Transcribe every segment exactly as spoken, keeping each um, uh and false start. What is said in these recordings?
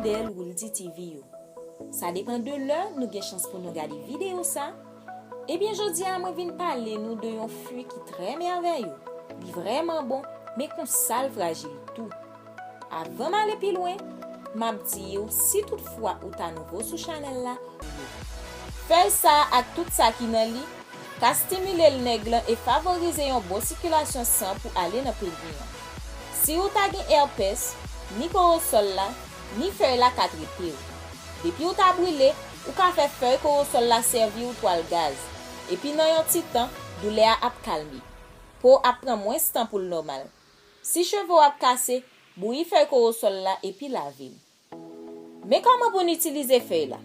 fidèl Wouldy T V yo. Sa depann de lè nou gen chans pou nou gade videyo sa. Ebyen, jodi a mwen vin pale nou de yon fwi ki trè mèvèye. Li vrèman bon, men konsa l frajil tou. Avan m ale pi lwen, m ap di w, si toutfwa ou ta nouvo sou chanèl la, fèy sa a ak tout sa ki nan li ka stimile l nèg lan e favorize yon bon sikilasyon san pou ale nan peni an. Si ou ta gen èpès, ni korosòl la, ni fèy la ka trete w. Depi ou ta brile, ou ka fè fèy korosòl la sèvi w twal gaz. Epi nan yon ti tan, doulè a ap kalme. Po w ap pran mwens tan pou l nòmal. Si cheve w ap kase, bouyi fèy korosòl la epi lave l. Men kòman pou n itilize fèy la.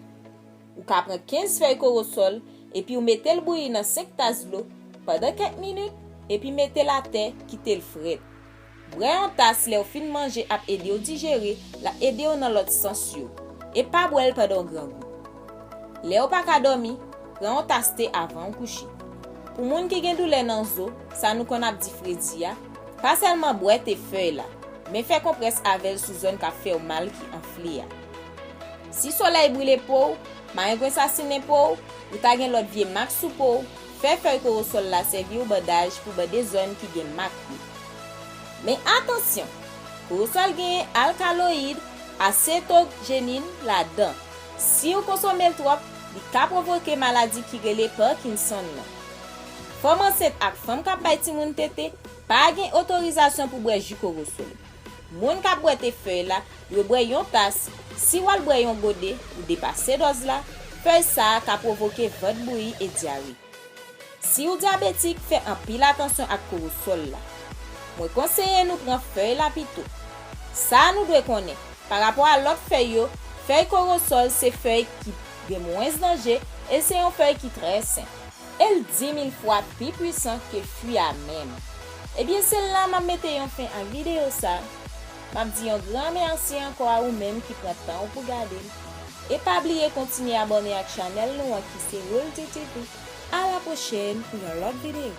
Ou ka pran kenz fèy korosòl epi w mete l bouyi nan senk tas dlo pandan kèk minit, epi mete l atè, kite l frèt. Bwè yon tas lè w fin manje ap ede w dijere, l ap ede w nan lòt sans yo. E pa bwè l pandan w grangou. Lè w pa ka dòmi, pran yon tas te avan w kouche. Pou moun ki gen doulè nan zo, sa nou konn ap di fredi a, pa sèlman bwè te fèy la, men fè konprès avè l sou zòn k ap fè w mal ki anfle a. Si solèy brile po w, marengwen sasinen po w, ou ta gen lòt vye mak sou po w, fè fèy korosòl la sèvi w bandaj pou bande zòn ki gen mak yo. Men atansyon, korosòl genyen alkaloyid asetojenin ladan. Si w konsome l twòp, li ka pwovoke maladi ki rele Parkinson nan. Fanm ansent ak fanm k ap bay timoun tete pa gen otorizasyon pou bwè ji korosòl. Moun k ap bwè te fèy la dwe bwè yon tas. Si w al bwè yon gode, ou depase dòz la. Fèy sa a ka pwovoke vant bouyi e dyare. Si w dyabetik, fè anpil atansyon ak korosòl la. Mwen konseye nou pran fèy la pito. Sa nou dwe konnen, parapò a lòt fèy yo, fèy korosòl se fèy ki gen mwens danje e se yon fèy ki trè sen. E l di mil fwa pi pwisan ke fwi a menm. Ebyen, se la m ap mete yon fen ak videyo sa. M ap di yon gran mèsi ankò a ou menm ki pran tan w pou gade l. E pa bliye kontinye abòne ak chanèl nou an ki se Wouldy T V. A la pwochèn pou yon lòt videyo.